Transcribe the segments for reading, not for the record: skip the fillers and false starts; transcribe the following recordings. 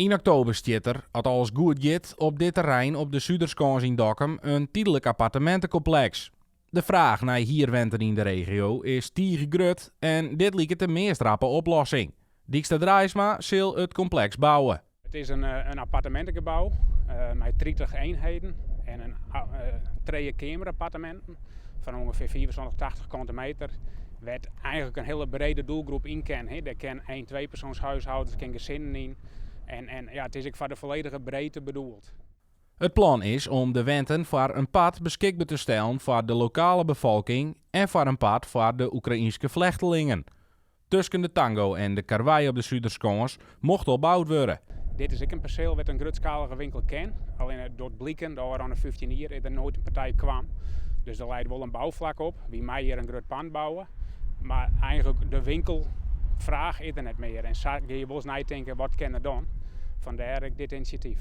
Yn oktober stiet der, as alles goed giet, op dit terrein op de Suderskâns yn Dokkum in tydlik appartemintekompleks. De fraach nei hierwenten yn de regio is tige grut en dit liket de meast rappe oplossing. Dykstra Draaisma sil it kompleks bouwe. It is in appartemintegebou mei 30 eenheden en in trije keamerapparteminten fan ûngefear 75, 80 kante meter, wêr't eigentlik in hiele brede doelgroep yn kin. Dêr kin één, tweepersoonshuishoudens, kin gesinnen yn. En ja, it is ek foar de volledige breedte bedoeld. It plan is om de wenten foar in part beskikber te stellen foar de lokale befolking en foar in part foar de Oekraïnske flechtelingen. Tusken de Tango en de Karwei op de Suderskâns mocht al boud wurde. Dit is ek in perseel wêr't in grutskalige winkel kin. Allinne it docht bliken, de ôfrûne 15 jier is der noait in partij kwam. Dus der leit wol in bouflak op. Wy meie hjir in grut pand bouwe. Mar eigentlik de winkelfraach is der net mear. En sa gean je wolris neitinken, wat kin der dan? Fandêr ek dit inisjatyf.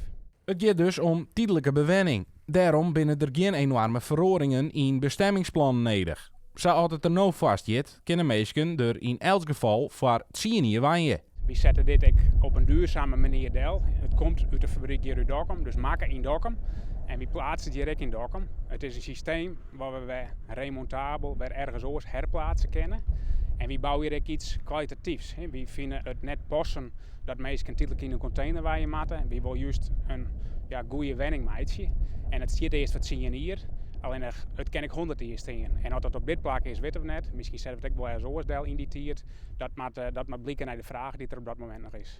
It giet dus om tydlike bewenning. Dêrom binne der gjin enoarme feroaringen yn bestemmingsplannen nedich. Sa as it der no foar stiet, kinne minsken der yn elts gefal foar tsien jier wenje. Wy sette dit ek op in duurzame manier del. It komt út de fabryk hjir út Dokkum, dus makke yn Dokkum. En wy pleatse it hjir ek yn Dokkum. It is in systeem wat we wer remontabel wer ergens oars herplaatse kinne. En wy bouwe hjir ek iets kwalitatyfs. Wy fine it net passen dat minsken tydlik yn in kontener wenje moatte. Wy wolle just in ja, goede wenning meitsje. En it stiet earst foar tsien jier. Allinnich, it kin ek 100 jier stean. En oft dat op dit plak is, witte we net. Miskien sette we it ek wol ergens oars del yn dy tiid. Dat moat, dat moat bliken nei de fraach dy't der op dat momint noch is.